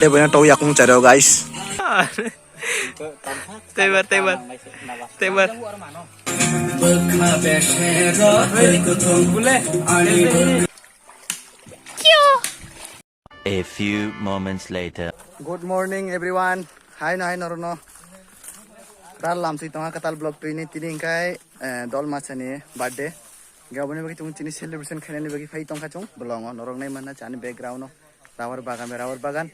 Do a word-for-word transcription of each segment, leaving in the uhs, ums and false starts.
Tei boino tau yakung charo, guys. Tebar, tebar. Tebar. A few moments later. Good morning, everyone. Hai no, hai no, no. Ral lam sui tonga katal block twi ni tini hingkai, eh, dol masani birthday. Gaboni bagi tung tini celebration khainani bagi phai tongkha chung. Belongo norok nai manna chani background no. Rubber bagan, rubber bagan.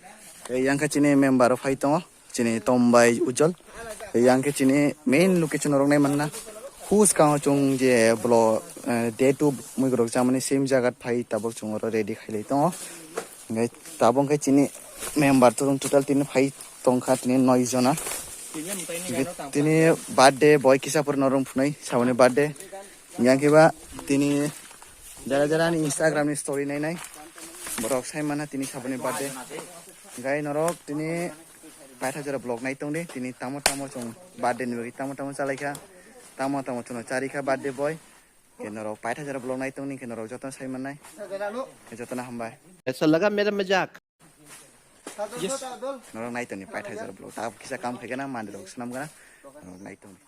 Tei yang khe chini member phai tongo. Chini Tom bai Ujjwal. Yang khe chini main location rok nai manna. Hus kang chung je blo, eh, day two mui rok chamani same jagat phai tabok chung oro ready khailai tongo. Hingke tabok khe chini member to total tini phai tongkha tini noi jona. Tini birthday boy kisa pur norong phunai saboni birthday. Yang khe ba tini jara jara ni Instagram ni story nai nai. Borok sai mana tini saboni birthday. Gai norok tini paitha jora vlog nai tong di. Tini tamo tamo chung birthday ni bagwi tamo tamo chalaikha. Tamo tamo chwngno charikha birthday boy. Ke norok paitha jora vlog nai tong ni ke norok jotono sai mannai. Ke jotono hambai. Aisa laga mera majak. Norok nai tong ni paitha jora vlog. Ta kisa kam khai gana mandi rok swnam gana. Norok nai tong ni.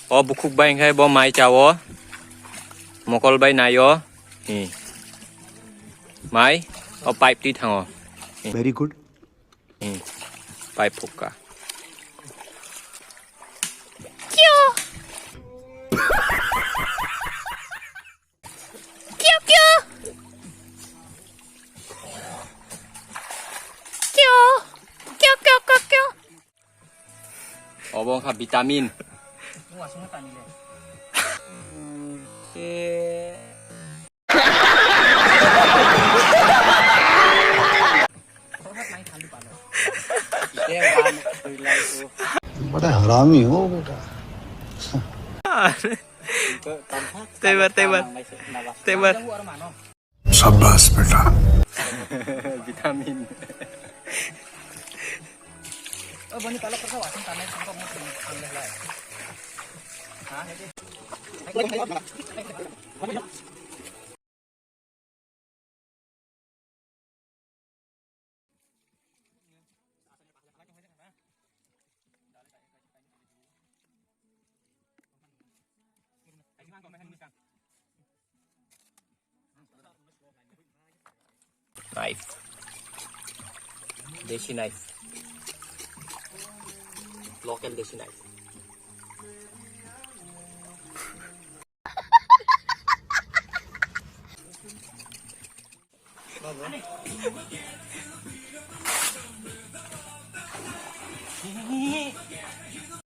O bukhuk bai hwnkhe bo mai chao, mokol bai naio. Hi. Mai, o pipe twi thango. Hi. Very good. Hi. Pipe phukka. Kio, kio. Kio. Kio, kio, kio, kio. Obo wngkha vitamin. बड़ा हरामी हो बेटा। Tebar, tebar. Tebar. शाबाश बेटा। Vitamin. Knife. Desi knife. Local desi knife.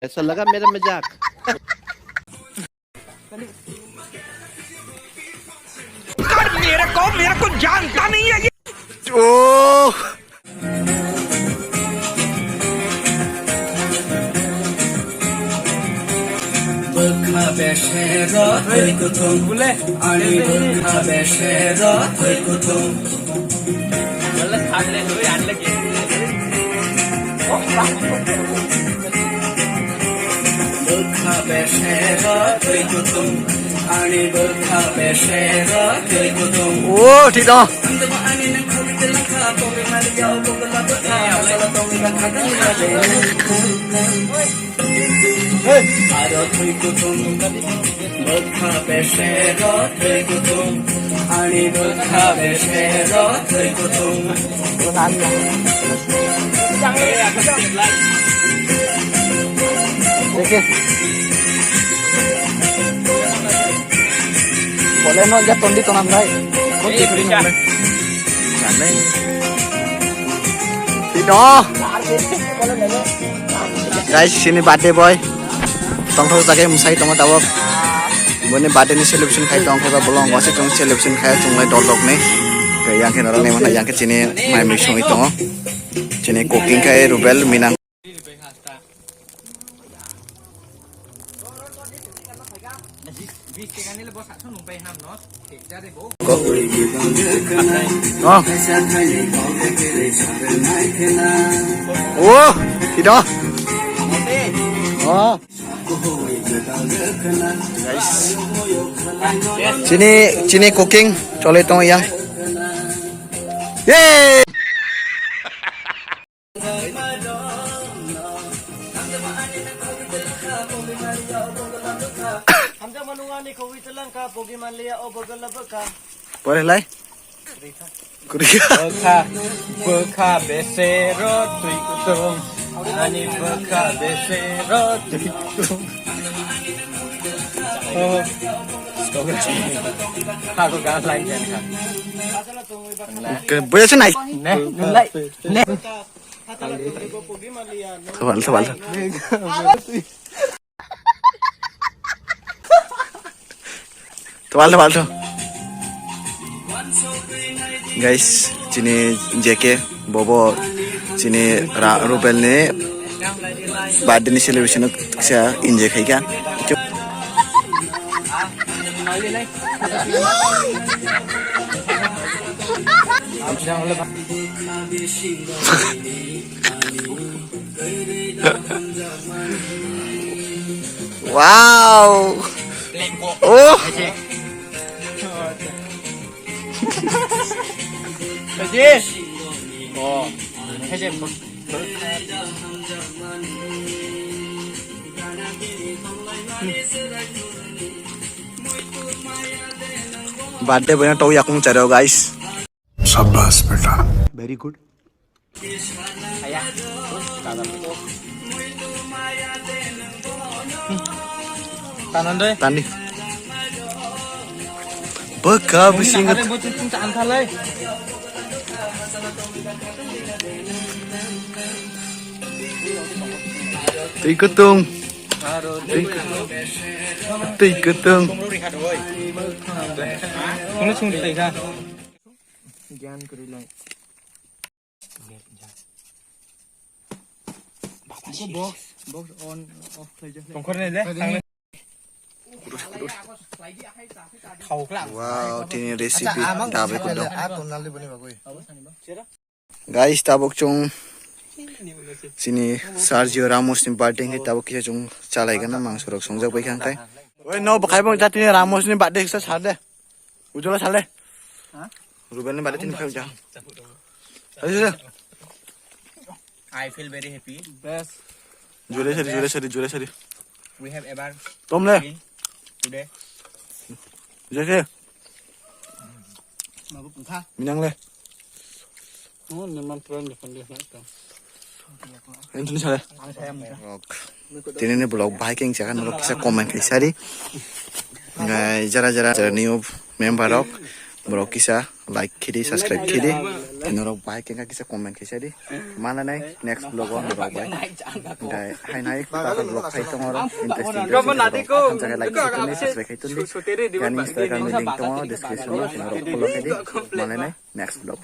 ऐसा लगा मेरा मजाक। मेरे को, मेरे को जानता नहीं है ये। Oh. Bwkha besero twi kuthum, ani bwkha besero twi kuthum. Bwkha besero twi kuthum, ani bwkha besero twi kuthum. Oh, thik dong. Aro twi kuthum, bwkha besero twi kuthum, ani bwkha besero twi kuthum. Oke. Boleh no ya tondi tonam nai. Tondi tonam nai. Tino. Guys, sini birthday boy. Tongthok jagwi mwsai tongo tabok. Boni birthday ni celebration khai tong khai ba bolong wase tong celebration khai tong lai dol dok ni. Yang khe norok ni mana yang khe chini mai mui songwi tongo. Chini cooking khai Rubel Minang. Oh. Oh, ito. Oh. Guys. Chini, chini cooking chole tong yang. Yay! Hamjakma nung ani kogwi twlang kha, pogi manliya o bwgwla bwkha. Pore lai. Kwrwi kha. Bwkha, bwkha besero twi kutung. Ani bwkha besero twi kutung. Oh. Hago gan lai jan kha. Ke boya se nai. Ne, nulai. Ne. Thawal, thawal. Thawal, thawal, thawal. Guys, chini J K, bobo, chini Ra-, Rubel ni birthday ni celebration o kisa enjoy khaikha. Wow. Oh. Birthday boyno tau yakung charo, guys. Shabash beta. Very good. Tanan deh. Tani. Bwkha bising. Twi kutung. Twi kutung. Twi kutung. Kono sung di ka. Gyan kuri lai. Box, box on, off khlai jak. Tongkhor nai le. Khau kla. Wow, tini recipe dabe kudo. Guys, tabuk chung chini Sergio Ramos ni birthday hwnkhe tabuk kisa chung chalaigana mangso rok songjak bai kha hwnkhe. Oi, no, bwkhai bong jatini Ramos ni birthday kisa sar de. Ujwala sale. Ha? Ruben ni bade tin khai ja. Ayo, ayo. I feel very happy. Best. Jure sari, jure sari, jure sari. We have ever Tom le. Been today. Jure sari. Mabu pungkha. Minang le. Oh, neman friend de pande na ta. Enjoy sale. Ang sayang ya. Vlog. Tini ni vlog bahai keng chakha norok kisa comment khai sari. Ngai jara jara jara new member rok borok kisa like khidi subscribe khidi. Norok bahai keng kisa comment khai sari. Mana nai next vlog o norok bai. Ngai hai nai kaka vlog khai tongo ro interesting interesting. Like khai tuni subscribe khai tuni. Gani Instagram ni link tongo description o norok follow khai di. Mana nai next vlog.